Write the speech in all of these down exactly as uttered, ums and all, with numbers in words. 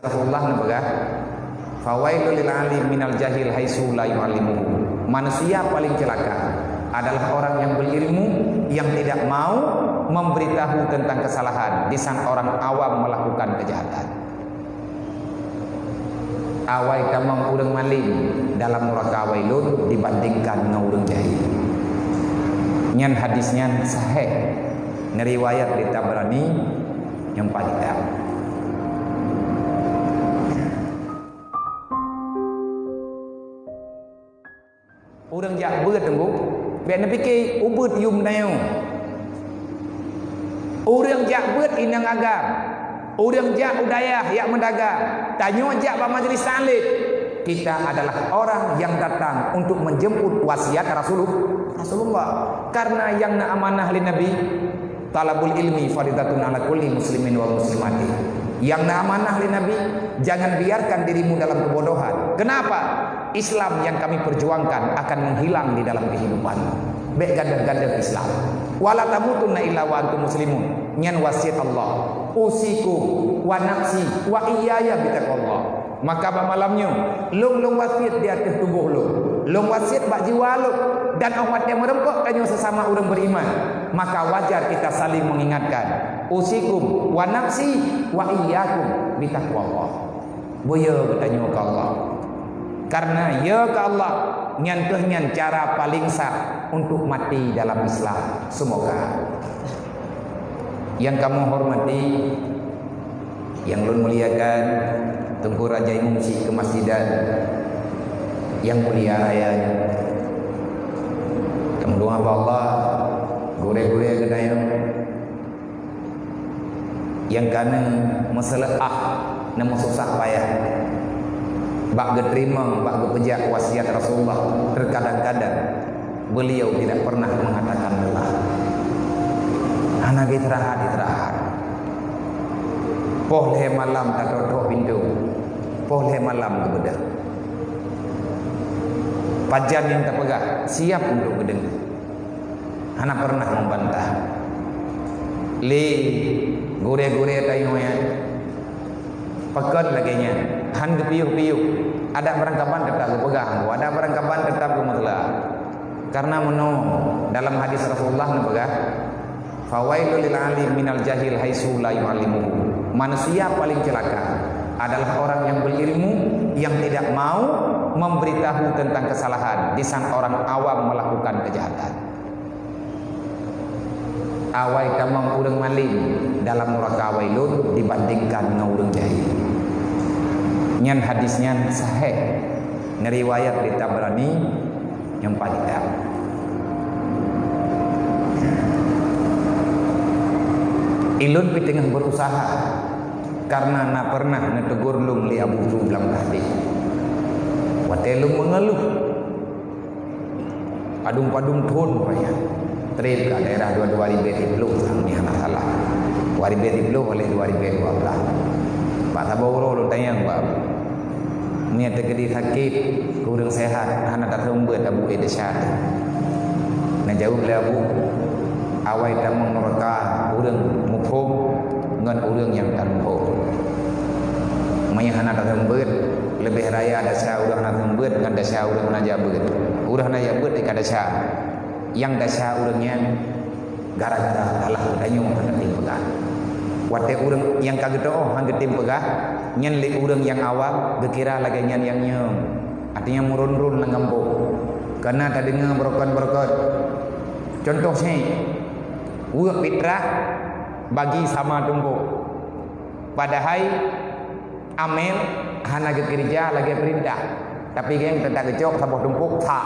Rasulullah neupeugah, "Fawailul lil alim minal jahil haitsu la yu'allimuhu." Manusia paling celaka adalah orang yang berilmu yang tidak mau memberitahu tentang kesalahan di saat orang awam melakukan kejahatan. Awai tamong ureuëng malém dalam nuraka wailun dibandingkan ngon ureuëng jahil. Nyan hadis nyan sahih, neuriwayat lé Tabrani nyang paih kitab. Ureuëng jak beuet teungku, bék neupike ubeuet yum nayue. Ureuëng jak beuet inong agam, ureuëng jak u dayah jak meudagang, tanyoe jak bak majlis taklim. Kita adalah orang yang datang untuk menjemput wasiat Rasulullah. Rasulullah. Karena nyang na amanah lé Nabi, "Talabul ilmi faridatun ala kulli muslimin wal muslimati." Nyang na amanah lé Nabi, jangan biarkan dirimu dalam kebodohan. Kenapa? Islam yang kami perjuangkan akan menghilang di dalam kehidupanmu. Bék gadôh-gadôh Islam. "Wala tamutunna illa wa antum muslimun." Nyan wasiat Allah. "Usikum wa nafsi wa iyaya bitaqwallah." Maka bak malam nyoe, lôn, lôn wasiat di ateueh tuboh lôn. Lôn wasiat bak jiwa lôn. Dan óh watée meureumpok tanyoe sesama ureuëng beriman, maka wajar kita saling mengingatkan. "Usikum wa nafsi wa iyyakum bitaqwallah." Beuyo geutanyoe keu Allah. Karena yo keu Allah, nyan kheueh nyan cara paling sah untuk mati dalam Islam. Semoga. Nyang kamoe hormati, nyang lôn muliakan, Teungku Raja Imum Syik Keumasjidan nyang mulia raya nyoe. Kamoe doa bak Allah, gurée-gurée geutanyoe nyang ka na meuseuleuah, na meususah payah bak geuteurimong, bak geupeujak wasiat Rasulullah, terkadang-kadang beliau tidak pernah mengatakan lelah. Hana geuistirahat-istirahat. Poh lhée malam tatok-tok pintoe, poh lhée malam geubeudôh. Pajan nyang tapeugah, siap untuk geudeungoe. Hana pernah membantah. Lé gurée-gurée tanyoe nyan, pakon lagée nyan, han geupiôh-piôh. Adak barangkaban teutap geupeugah, adak barangkaban teutap geumeuteulak. Karena meunoe dalam hadis Rasulullah neupeugah, "Fawailul lil alim minal jahil haitsu la yu'allimuhu." Manusia paling celaka adalah orang yang berilmu yang tidak mau memberitahu tentang kesalahan di saat orang awam melakukan kejahatan. Awai tamong ureuëng malém dalam nuraka wailun dibandingkan ngon ureuëng jahil. Nyan hadis nyan sahih, neuriwayat lé Tabrani nyang paih kitab. Ilôn pih teungoh beurusaha, karena na pernah neutegur lôn lé Abu Thu lam tahdid. Watée lôn meungeuluh, padum-padum thon raya. Treb ka daerah dua, dua ribée siplôh, meunyoe hana salah. Dua ribée siplôh lheueh dua ribée dua blah. Bak saboh uroe lôn tanyong bak Abu, "Meunyoe teukeudi sakét, ureuëng seuhat, hana taseumeubeuet Abu, eh, desya teuh?" Neujaweueb lé Abu, "Awai tamong nuraka ureuëng muphom ngon ureuëng nyang tamuphom. Meunyoe hana taseumeubeuet, leubeh raya desya ureuëng hana seumeubeuet ngon desya ureuëng hana jak beuet. Ureuëng hana jak beuet ka desya. Nyang desya ureuëng nyan gara-gara salah geutanyoe hana tem peugah." Watée ureuëng nyang ka geuteu'oh han geutem peugah, nyan lé ureuëng nyang awam geukira lagée nyan nyang nyeum. Artinya meuron-ron lam gampông. Kana tadeungoe beurokon-beurokon. Cuntoh syiek, weuek fitrah bagi sama tumpok. Padahai amel hana geukeureuja lagée peurintah, tapi geng teutap geucok saboh tumpok sa.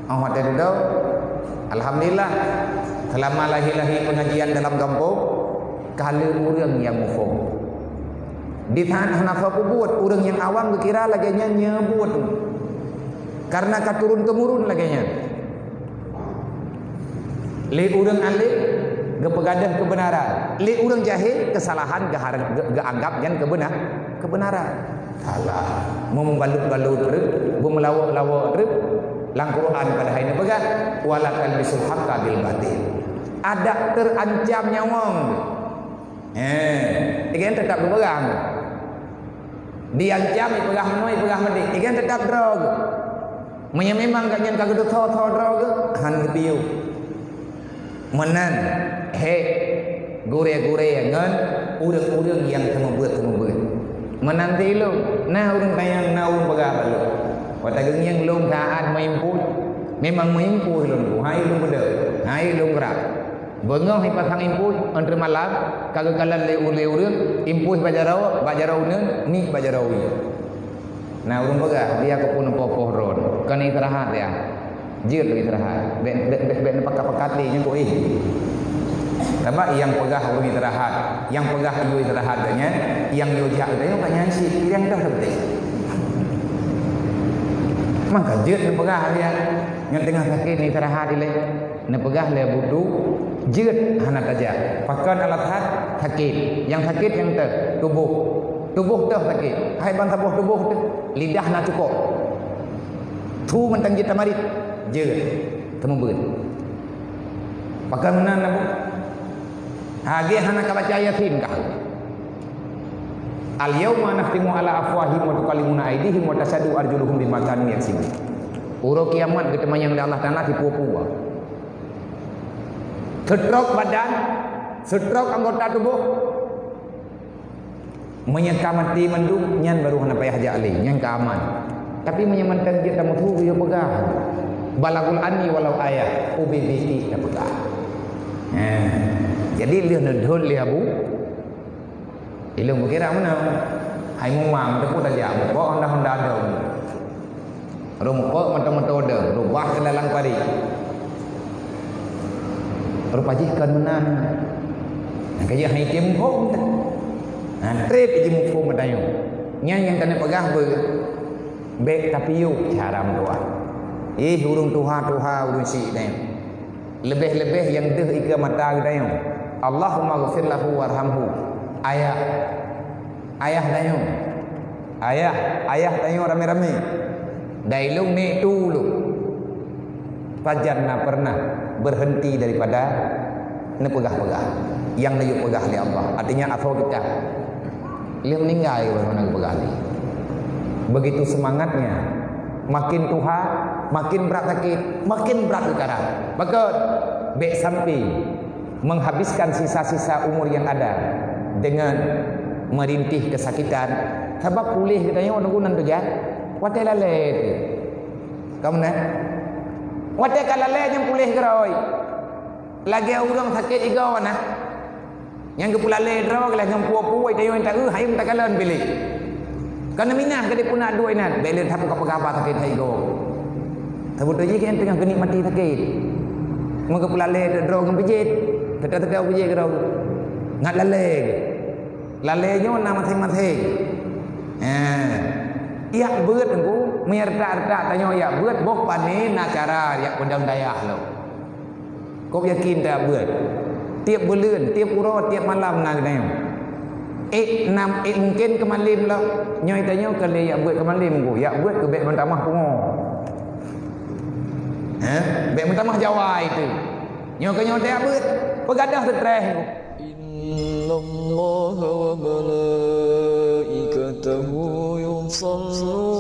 Oh, watée dudoe, alhamdulillah, seulama lahé-lahé pengajian dalam gampông, ka le ureuëng nyang muphom. Di saat hana soe peubuet, ureuëng nyang awam geukira lagée nyan nyang buet. Karena ka turun-temurun lagée nyan. Lé ureuëng além geupeugadôh keubeunaran, lé ureuëng jahé keusalahan geuhar-, geu-, geuanggab nyan keubeunar-, keubeunaran. Salah, meumeubalut-balut reueb, beumeulawok-lawok reueb. Lam Quran padahai neupeugah, "Wala talbisul haqqa bil batil." Adak teurancam nyawöng. Eh, ikan tetap geupeugah. Diancam, ipeugah meunoe, ipeugah meudéh, ikan tetap droe geuh. Meunyoe memang gobnyan ka geutho-tho droe geuh, han geupiôh. Meunan, hék, gurée-gurée ngon ureuëng-ureuëng nyang seumeubeuet-seumeubeuet. Meunan ti lôn, na ureuëng tanyong, na ureuëng peugah bak lôn. Watée geungieng lôn saát meuimpui, memang meuimpui lôn, hai lôn beudôh, hai lôn grab. Beungoh ipasang impui, 'oh teuma malam, ka geukalon lé u-, lé ureuëng, impui bak jaroe, bak jaroe uneuen, miek bak jaroe wie. Na ureuëng peugah, "Dia keupeue neupoh-poh droen, kon istirahat dia. Jeuet lôn istirahat. Bék, bék, bék, bék neupakat-pakat lé nyan keuh." Sabab nyang peugah ureuëng istirahat, nyang peugah yue istirahat gobnyan, nyang yue jak geutanyoe gobnyan cit, nyang toh teupeuteuh. Maka jeuet neupeugah dia, nyoe teungoh sakét neuistirahat ilée. Neupeugah lé Abu Tu, jeuet hana tajak. Pakon alasan? Sakét. Nyang sakét nyang teuh, tuboh. Tuboh teuh sakét. Hai ban saboh tuboh teuh, lidah na cukôp. Su mantong jeuet tamarit, jeuet teumeubeuet. Pakon meunan, Abu? Hagée hana ka baca Yasin kah? "Al-yauma nakhtimu ala afwahihim wa tukallimuna aidihim wa tasyhadu arjuluhum bima kanu yaksibun." Uroe kiamat geuteumanyong lé Allah Taala sipeue-peue. Seutrok badan, seutrok anggota tuboh. Meunyoe ka maté mandum, nyan baru hana payah jak lé, nyan ka aman. Tapi meunyoe mantong jeuet tameusu, geuyue peugah, "Balagul anni walau ayah," ubé-bé pih tapeugah. Nah, jadi lheueh neudhôt lé Abu, ilôn kukira meunan. Hai mumang, teupeue tajak, mupok honda-honda dong. Rhom mupok moto-moto dong, rubah keunalang pari. Rupa jih kon meunan. Nyang kajak hai item phon teuh. Nah, trép jimuphom geutanyoe. Nyan nyang keuneuk peugah beu, bék tapiôh cara meutuah. Ih, ureuëng tuha-tuha, ureuëng syiek nyan. Leubeh-leubeh nyang deuh ikeue mata geutanyoe. Allahumma ghfir lahu warhamhu. Ayah. Ayah tanyoe. Ayah, ayah tanyoe ramé-ramé. Dai lôn nek tu lôn. Pajan na pernah berhenti daripada neupeugah-peugah nyang neuyue peugah lé Allah. Artinya, asoe teuka. Lheueh meuninggai baru na geupeugah lé. Begitu semangatnya. Makin tuha, makin brat sakét, makin brat geukarat. Pakon? Bék sampai menghabiskan sisa-sisa umur yang ada dengan merintih kesakitan. Sabab puléh geutanyoe nunggu nan teuga. Watée lalée teuh. Kamu na? Watée ka lalée nyang puléh keurôi. Lagée ureuëng sakét igoe na. Nyang geupeulalée droe geulah ngon puwoe-puwoe tayue taeu hai meutakala piléh. Kana minah ka dipeunak duek inan, bék lé that ka peugah haba sakét hai goe. Saboh jih kan teungoh geunikmati sakét. Meugeupeulalée droe ngon pijet, teuka-teuka pijet droe. Ngat lalée. Lalée nyoe na maséng-maséng. Ha. Yak beuet engku, meunyo retak-retak tanyoe yak beuet, boh pané na cara yak peudong dayah lom. Kôb yakin tajak beuet. Tieb buleuen, tieb uroe, tieb malam na geutanyoe. Ék nam ék mungken keu malem lom. Nyoe tanyoe ka lé yak beuet keu malem ku. Yak beuet keu bék meutamah pungo. Heh? Bék meutamah jawai tu. Nyoe keu nyoe tajak beuet. Peugadôh seutreh ku. Innallaha wa malaikatahu yusalluna